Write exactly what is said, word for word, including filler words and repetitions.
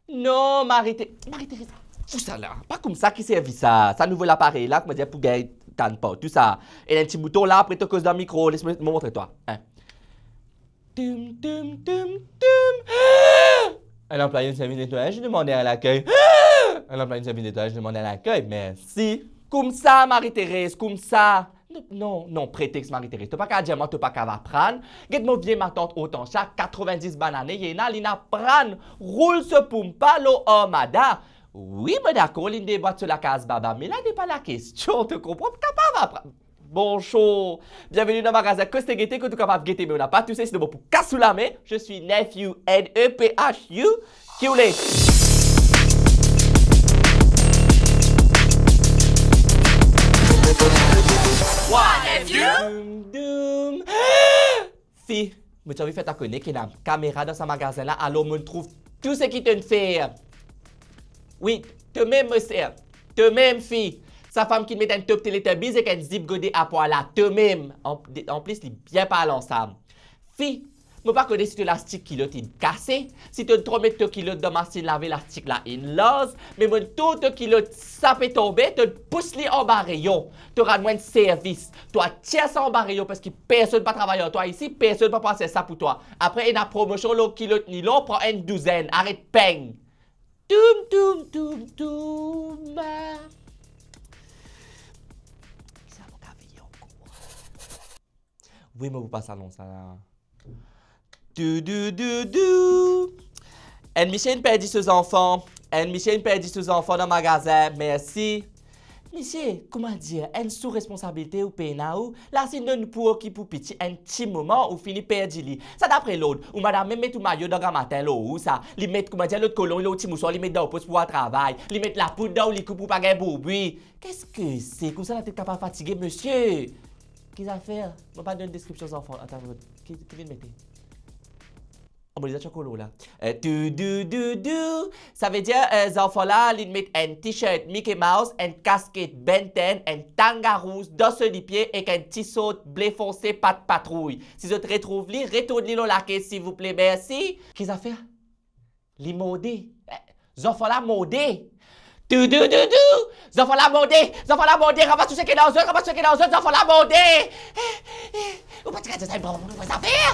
Non, Marie-Thé-, Marie-Thérèse, fou sa la. Pa koumsa ki servi sa. Sa nouvo laparey la, kouma dir, pou gagn tann partou sa. E enn ti bouton la, apre to koz dan mikro, les mo, mo montre twa. Hein. Toum, toum, toum, toum. Un employé ne service nettoyage, demandez à l'accueil. Un employé ne service nettoyage, demandez à l'accueil. Merci. Koumsa, Marie-Thérèse, koumsa. Non, non, non, pretex, Marie-Thérèse. To pa kav dir mwa to pa kav aprann. Get mo vie matant Hortensia, katrevin-dis bann ane, li ena, li ena aprann roul so poumpa lor armada. Wi, mo dakor, li ena de bwat so lakaz baba, me la, se pa lakestion, to konpran, kapav aprann. Bonzour. Bienveni dan magazin Koste Gete, kot ou kapav gete, me ou napa touse, sinon mo pou kas ou lame. Je suis Nephew, N E P H U. Ki ou le? Wa, Nephew? Doum, doum. Fi, mo ti anvi fer twa kone ki ena kamera dan sa magazin la, alor mo trouv tou seki to'nn fer. Wi, to mem, mo ser. To mem, fi. Sa fam ki met enn top Teletubbies ek enn zip gode apwal la, to mem. An, de, anplis, li bien parlan sa. Fi, mo pa kone si to lastik kilot inn kase, si to tro met to kilot dan masinn lave, lastik la inn larz, me mo trouv to kilot sa pe tonbe, to pous li anba reyon, to rann mwa enn servis. Twa tir sa anba reyon, parski personn pa travay ar twa isi, personn pa pou aste sa pou twa. Apre, ena promosion lor kilot nilon, pran enn douzenn, aret peng. Toum, toum, toum, toum. Sa mo kav veye ankor. Wi, mo pou pas alon sa la. Dou, dou, dou, dou. Enn misie inn perdi so zanfan. Enn misie inn perdi so zanfan dan magazin. Mersi. Misie, kouma dir, enn sou responsabilite ou pena ou, la si donn pou okip ou piti enn ti moman, ou fini perdi li. Sa dapre lord, ou madam mem met ou mayo dan gramatin lor ou sa. Li met, kouma dir, lot kolon, lot ti mouswar, li met dan ou pos pou al travay. Li met lapoud dan ou likou pou pa gagn bourbwi. Keske se koumsa latet kapav fatige, misie? Ki zafer? Mo pa donn deskripsion zanfan. Atann, ki, ki li'nn mete? Oh, mo deza ti ankor lor la. Eh, dou, dou, dou, dou. Savedir, eh, zanfan la, li'nn met enn t-shirt Mickey Mouse, enn kasket Ben ten, enn tanga rouz, dan so lipie ek enn t-shirt ble fonse, pat patrouy. Si zot retrouv li, retourn li lor lake, silvouple, mersi. Ki zafer? Li morde. Eh, zanfan la morde. Dou, dou, dou, dou. Zanfan la morde. Zanfan la morde. Ramas tou seki ena zot, ramas tou seki ena zot. Zanfan la morde. Eh, eh, ou pa ti kapav dir sa, li pran mo zafer.